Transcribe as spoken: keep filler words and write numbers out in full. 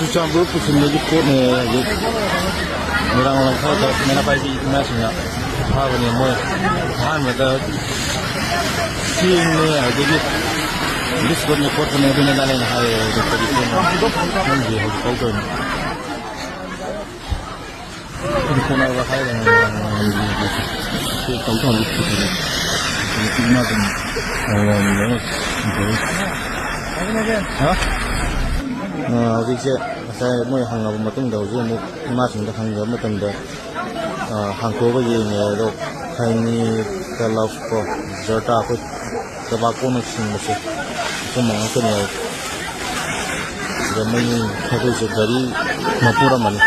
ꯆꯨꯔꯆꯥꯟꯄꯨꯔ ꯄꯨꯁꯤꯟꯕꯒꯤ ꯄꯣꯠꯅꯦ ꯍꯧꯖꯤꯛ ꯃꯣꯏꯔꯥꯡ ꯂꯝꯈꯥꯏꯗ ꯃꯩꯔꯥ ꯄꯥꯏꯕꯤ ꯏꯃꯥꯁꯤꯡꯅ ꯐꯥꯕꯅꯦ꯫ ꯃꯣꯏ ꯑꯍꯥꯟꯕꯗ ꯆꯦꯡꯅꯦ, ꯑꯗꯒꯤ ꯕꯤꯁꯀꯨꯠꯅꯦ ꯈꯣꯠꯄꯅꯦ, ꯑꯗꯨꯅꯦ ꯑꯗꯥꯅꯦꯅ ꯍꯥꯏꯌꯦ꯫ ꯑꯗꯨ ꯀꯔꯤ ꯄꯣꯠꯅꯣ ꯈꯪꯗꯦ, ꯍꯧꯖꯤꯛ ꯐꯥꯎ ꯇꯧꯔꯤꯅꯤ꯫ ꯑꯗꯨ ꯈꯣꯠꯅꯕ ꯍꯥꯏꯔꯒ ꯆꯦꯛ ꯇꯧ ꯇꯧꯅ ꯄꯨꯁꯤꯜꯂꯦ꯫ ꯍꯧꯖꯤꯛꯇꯤ ꯏꯃꯥꯁꯤꯡ ꯍꯥ? ꯑ, ꯍꯧꯖꯤꯛꯁꯦ ꯉꯁꯥꯏ ꯃꯣꯏ ꯍꯪꯉꯕ ꯃꯇꯨꯡꯗ ꯍꯧꯖꯤꯛ ꯑꯃꯨꯛ ꯏꯃꯥꯁꯤꯡꯗ ꯍꯪꯖꯕ ꯃꯇꯝꯗ, ꯑ, ꯍꯥꯡꯇꯣꯛꯑꯒ ꯌꯦꯡꯉꯦ꯫ ꯑꯗꯣ ꯈꯩꯅꯤ, ꯇꯂꯞ ꯀꯣ, ꯖꯔꯗꯥ, ꯑꯩꯈꯣꯏ ꯇꯕꯥꯀꯣꯅꯆꯤꯡꯕꯁꯦ ꯑꯆꯨꯝꯕ ꯉꯥꯛꯇꯅꯦ꯫ ꯁꯤꯗ ꯃꯩ ꯊꯥꯗꯣꯛꯏꯁꯦ ꯒꯥꯔꯤ ꯃꯄꯨ ꯑꯃꯅꯤ꯫